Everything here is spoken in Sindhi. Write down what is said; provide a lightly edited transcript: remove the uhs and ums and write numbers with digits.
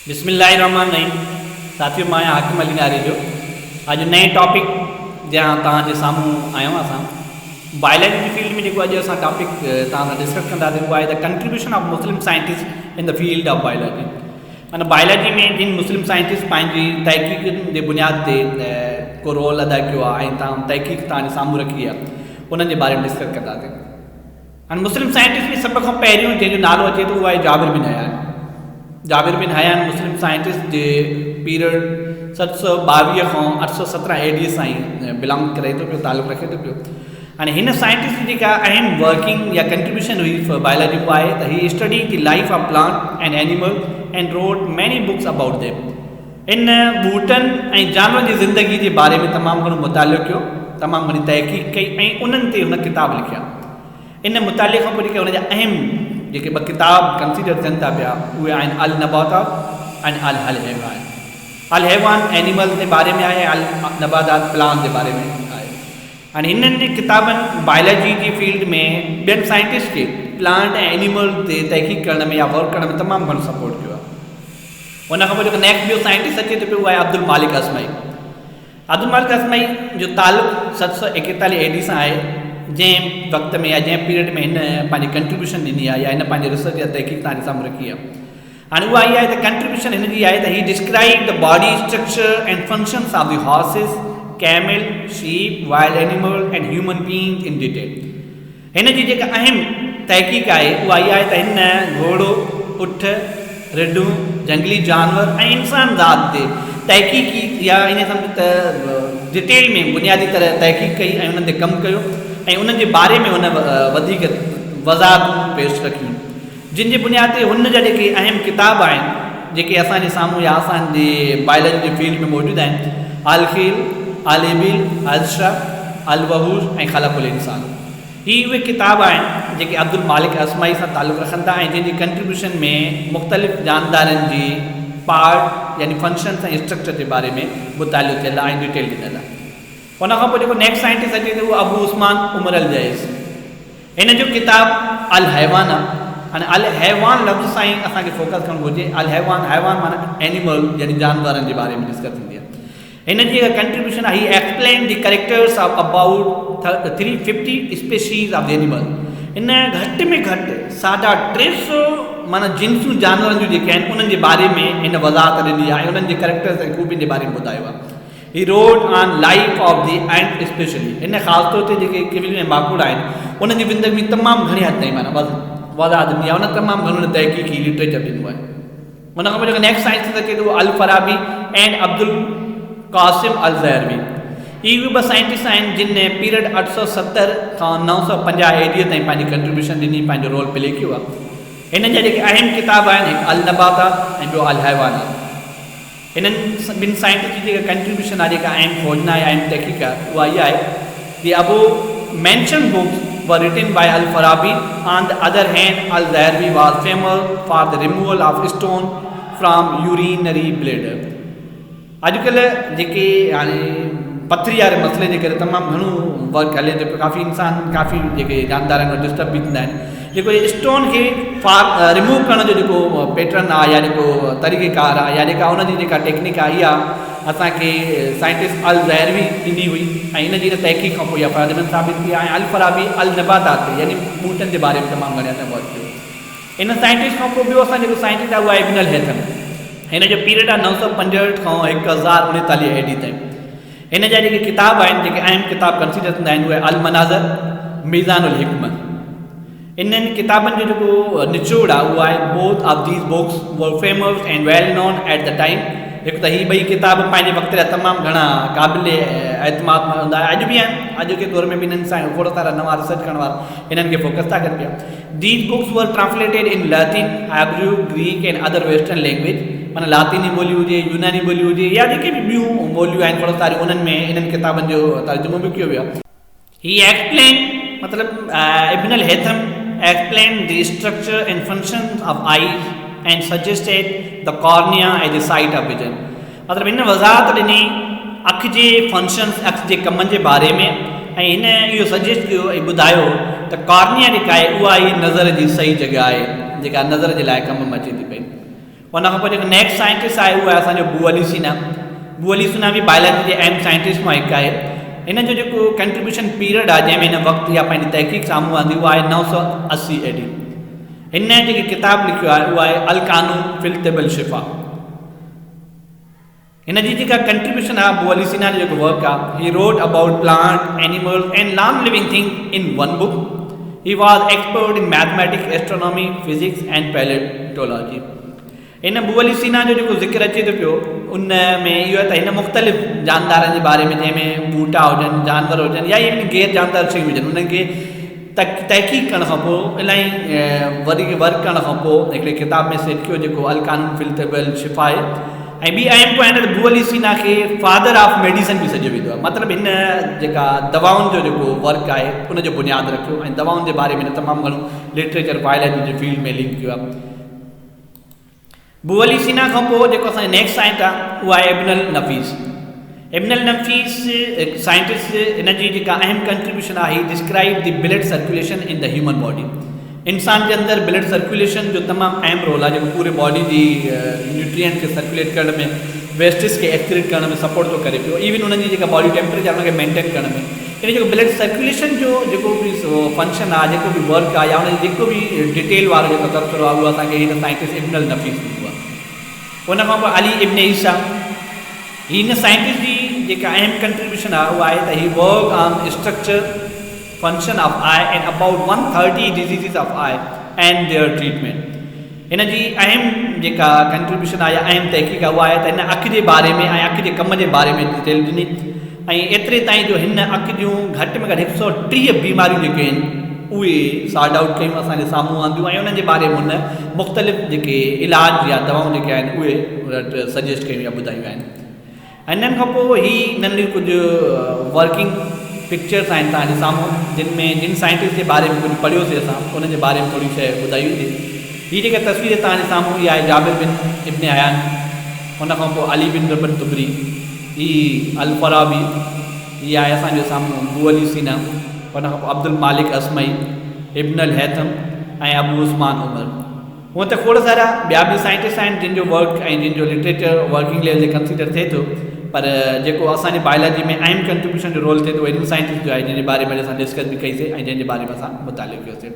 بسم الله الرحمٰن الرحيم ساٿيو مان آهيان حاڪم علي ناريجو اڄ نئين ٽاپڪ جيان توهان جي سامهون آيو آهيان اسان بائلاجي جي فيلڊ ۾ جيڪو اڄ اسان ٽاپڪ توهان سان ڊسڪس ڪنداسين اهو آهي the contribution of Muslim scientist in the field of biology معنيٰ بائلاجي ۾ جن مسلم سائنٽسٽ پنهنجي تحقيقن جي بنياد تي ڪو رول ادا ڪيو آهي ۽ توهان تحقيق توهان جي سامهون رکي آهي انهن جي باري ۾ ڊسڪس ڪنداسين. هاڻي مسلم سائنٽسٽ ۾ سڀ کان پهريون جنهن جو نالو اچي ٿو اهو آهي جابر بن حيان. جابر بن حيان مسلم سائنٽسٽ جي پيريڊ 722 کان 817 اي ڊي سائين بلانگ ڪري ٿو پيو تعلق رکي ٿو پيو. هاڻي هن سائنٽسٽ جي جيڪا اهم ورڪنگ يا ڪنٽريبيوشن هئي بائلاجي اها آهي ته he study the life of plant and animal and wrote many books about them. هن ٻوٽن ۽ جانورن جي زندگي جي باري ۾ تمام گهڻو مطالعو ڪيو، تمام گهڻي تحقيق ڪئي ۽ انهن تي هن ڪتاب لکيا. ان مطالعي کان پوء جيڪي هن جا اهم جيڪي ٻه ڪتاب ڪنسيڊر ٿين ٿا پيا اهي آهن النباتات ۽ الحيوان. الحيوان اينيملز جي باري ۾ آهي ۽ النباتات پلانٽ جي باري ۾ آهي. هاڻي هنن ڪتابن بائلاجي جي فيلڊ ۾ ٻين سائنٽسٽ کي پلانٽ ۽ اينيمل تي تحقيق ڪرڻ ۾ يا ورڪ ڪرڻ ۾ تمام گهڻو سپورٽ ڪيو آهي. ان کان پوء جيڪو نيڪسٽ ٻيو سائنٽسٽ اچي ٿو پيو اهو آهي عبدالمالڪ اصمعي. عبدالمالڪ اصمعي جو تعلق 741 اي ڊي سان آهي جنهن وقت ۾ يا جنهن پيريڊ ۾ هن پنهنجي ڪنٽريبيوشن ڏني آهي يا هن پنهنجي ريسرچ يا تحقيق توهان جي سامهون رکي آهي. هاڻي اها اها آهي ته ڪنٽريبيوشن هن جي آهي ته he describe the body structure and functions of the horses, camel, sheep, wild animal and human being in detail. هن جي جيڪا اهم تحقيق آهي اها اها آهي ته هن گهوڙو، اٺ، رڍون، جهنگلي جانور ۽ انسان ذات تي تحقيقي يا ائين سمجهه ته ڊيٽيل ۾ بنيادي طرح تحقيق ڪئي ۽ انهن تي ڪم ڪيو ۽ انهن جي باري ۾ هن وڌيڪ وضاحتون پيش رکيون جن جي بنياد تي هن جا جيڪي اهم ڪتاب آهن جيڪي اسان جي سامهون يا اسان جي بائلاجي جي فيلڊ ۾ موجود آهن الخيل، الابل، الشرف، الوحوش ۽ خلق الانسان. هي اهي ڪتاب آهن جيڪي عبدالمالڪ اصمعي سان تعلق رکن ٿا ۽ جن جي ڪنٽريبيوشن ۾ مختلف جاندارن جي پارٽ يعني فنڪشنس ۽ اسٽرڪچر جي باري ۾ مطالعو ٿيل آهي ۽ ڊيٽيل ڏنل آهي. ان کان پوء جيڪو نيڪسٽ سائنٽسٽ اچي ٿو اهو ابو عثمان عمر الجعيز. هن جو ڪتاب الحيوان آهي. هاڻي الحيوان لفظ سان ئي اسان کي فوڪس ڪرڻ گهرجي. الحيوان، حيوان معنيٰ اينيمل يعني جانورن جي باري ۾ ڊسڪس ٿيندي آهي. هن جي جيڪا ڪنٽريبيوشن آهي he explain the characters of about 350 species of the animal. هن گهٽ ۾ گهٽ ساڍا ٽي سو معنيٰ جنسون جانورن جون جيڪي آهن انهن جي باري ۾ هن وضاحت ڏني آهي ۽ انهن جي ڪريڪٽرز ۽ خوبين جي باري ۾ ٻڌايو آهي. He wrote on life of the ant specially هن خاص طور تي جيڪي ڪوليون ۽ ماڪوڙا آهن انهن جي زندگي ۾ تمام گهڻي حد تائين معنيٰ وضاحت ڏني آهي ان تمام گهڻو تحقيقي لٽريچر ڏنو آهي. ان کان پوء جيڪو نيڪسٽ سائنٽسٽ اچي ٿو اهو الفارابي اينڊ عبدالقاسم الزهروي. هي اهي ٻه سائنٽسٽ آهن جن پيريڊ 870 کان 950 اي ڊي تائين پنهنجي ڪنٽريبيوشن ڏني پنهنجو رول پلي ڪيو آهي. هنن جا جيڪي اهم ڪتاب آهن هڪ النباتات ۽ ٻيو الحيوانات. هنن ٻن سائنٽسٽ جي جيڪا ڪنٽريبيوشن آهي جيڪا اهم کوجنا آهي اهم تحقيق آهي اها اها آهي The above mentioned books were written by Al-Farabi on the other hand Al-Zahrawi was famous for the removal of stone from urinary bladder اڄڪلهه جيڪي هاڻي پٿري واري مسئلي جي ڪري تمام گهڻو ورڪ هلي ٿو پيو ڪافي انسان ڪافي جيڪي جاندار آهن اهي ڊسٽرب به ٿيندا آهن جيڪو هي اسٽون کي فار ريموو ڪرڻ جو جيڪو پيٽرن آهي يا جيڪو طريقي ڪار آهي يا جيڪا ان جي جيڪا ٽيڪنيڪ آهي اها اسانکي سائنٽسٽ الزهروي ڏني هئي ۽ ان جي تحقيق کان پوء اها فائديمند ثابت ٿي آهي ۽ الفارابي النباتات تي يعني ٻوٽن جي باري ۾ تمام گهڻي اسان ورڪ ڪيو. ان سائنٽسٽ کان پوء ٻيو اسان جيڪو سائنٽسٽ آهي اهو آهي ابن الهيثم. هن جو پيريڊ آهي 965 کان 1039 اي ڊي تائين. هن جا جيڪي ڪتاب آهن جيڪي اهم ڪتاب ڪنسيڊر ٿيندا آهن اهي المناظر، ميزان الحڪمه. انهن ڪتابن جو جيڪو نچوڙ آهي اهو آهي both of these books were famous and well known at the time هڪ ته هي ٻئي ڪتاب پنهنجي وقت جا تمام گهڻا قابل اعتماد هوندا اڄ به آهن اڄوڪي دور ۾ به انهن سان کوڙ سارا نوان ريسرچ ڪرڻ وارا انهن کي فوڪس ٿا ڪن پيا. These books were translated in Latin, Hebrew, Greek and other western language معنيٰ لاطيني ٻولي هجي، يوناني ٻولي هجي يا جيڪي به ٻيون ٻوليون آهن کوڙ ساريون انهن ۾ انهن ڪتابن جو ترجمو به ڪيو ويو آهي. He explained مطلب ابن الهيثم explained the structure and functions of eyes and suggested the cornea as a site of vision مطلب هن وضاحت ڏني اک جي فنڪشنز، اک جي ڪمن جي باري ۾ ۽ هن اهو سجيسٽ ڪيو ۽ ٻڌايو ته ڪارنيا جيڪا آهي اها ئي نظر جي صحيح جڳهه آهي جيڪا نظر جي لاء ڪم ۾ اچي ٿي پئي. ان کان پوء جيڪو نيڪسٽ سائنٽسٽ آهي اهو آهي اسان جو بو علي سينا. بو علي سينا به بايولاجي جي اهم سائنٽسٽ مان هڪ آهي. هن جو جيڪو ڪنٽريبيوشن پيريڊ آهي جنهن ۾ هن وقت يا پنهنجي تحقيق سامهون آندي اهو آهي 980 اي ڊي. هن جيڪي ڪتاب لکيو آهي اهو آهي القانون في الطب الشفا. هن جي جيڪا ڪنٽريبيوشن آهي بو علي سينا جو جيڪو ورڪ آهي he wrote about plant, animals and non living thing in one book. He was expert in mathematics, astronomy, physics and palaeontology. هن بو علي سينا جو جيڪو ذڪر اچي ٿو پيو ان ۾ اهو آهي ته هن مختلف جاندارن جي باري ۾ جنهن ۾ ٻوٽا هجن، جانور هجن يا ايون غير جاندار شيون هجن انهن کي تحقيق ڪرڻ کان پوء الاهي وڌيڪ ورڪ ڪرڻ کان پوء هڪڙي ڪتاب ۾ سيٽ ڪيو جيڪو القانون في الطب الشفا آهي. ۽ ٻي اهم پوائنٽ ته بو علي سينا کي فادر آف ميڊيسن به سڏيو ويندو آهي مطلب هن جيڪا دوائن جو جيڪو ورڪ آهي ان جو بنياد رکيو ۽ دوائن جي باري ۾ هن تمام گهڻو لٽريچر بايولاجي جي فيلڊ ۾ لنڪ ڪيو آهي. بو علي سينا کان پوء جيڪو اسان جو نيڪسٽ سائنٽ آهي اهو آهي ابن النفيس. ابن النفيس هڪ سائنٽسٽ هن جي جيڪا اهم ڪنٽريبيوشن آهي describe the blood circulation in the human body انسان جي اندر بلڊ سرڪيوليشن جو تمام اهم رول آهي جيڪو پوري باڊي جي نيوٽرينٽ کي سرڪيوليٽ ڪرڻ ۾ ويسٽس کي ايڪسڪريٽ ڪرڻ ۾ سپورٽ ٿو ڪري پيو ايون انهن جي جيڪا باڊي ٽيمپريچر ان کي مينٽين ڪرڻ ۾ ان جيڪو بلڊ سرڪيوليشن جو جيڪو به فنڪشن آهي جيڪو به ورڪ آهي يا ان جي جيڪو به ڊيٽيل وارو جيڪو تبصرو آهي اهو اسان کي هن سائنٽسٽ ابن النفيس ڏنو آهي. ان کان پوء علي ابن عيسيٰ، هي هن سائنٽسٽ جي جيڪا اهم ڪنٽريبيوشن آهي اها آهي ته he work on structure, function of eye and about 130 diseases of eye and their treatment. هن جي اهم جيڪا ڪنٽريبيوشن آهي يا اهم تحقيق آهي اها آهي ته هن اک جي باري ۾ ۽ اک جي ڪم جي باري ۾ ڊيٽيل ڏني ۽ ايتري تائين جو هن اک جون گهٽ ۾ گهٽ 130 بيماريون جيڪي آهن اهي سارٽ آئوٽ ڪيون اسان جي سامهون آنديون ۽ انهن جي باري ۾ هن مختلف جيڪي علاج يا دوائون جيڪي آهن اهي سجيسٽ ڪيون يا ٻڌايون آهن. انهن کان پوء هي ننڍڙيون ڪجهه ورڪنگ پڪچرس آهن توهان جي سامهون جن ۾ جن سائنٽسٽ جي باري ۾ ڪجهه پڙهيوسي اسان انهن جي باري ۾ ٿوري شيء ٻڌائي ويندي. هي جيڪا تصوير توهان جي سامهون اها آهي جابر بن ابن حيان ان کان پوء علي بن ربن طبري هي الفارابي هي آهي اسان جي سامهون بو علي سينا ان کان پوء عبدالمالڪ اصمعي، ابن الهيثم ۽ ابو عثمان عمر. هونء ته کوڙ سارا ٻيا به سائنٽسٽ آهن جن جو ورڪ ۽ جن جو لٽريچر ورڪنگ ليول تي ڪنسيڊر ٿئي ٿو پر جيڪو اسان جي بايولاجي ۾ اهم ڪنٽريبيوشن جو رول ٿئي ٿو اهو انهن سائنٽسٽ جو آهي جن جي باري ۾ اڄ اسان ڊسڪس به ڪئي سي ۽ جنهن جي باري ۾ اسان مطالعو ڪيو سي.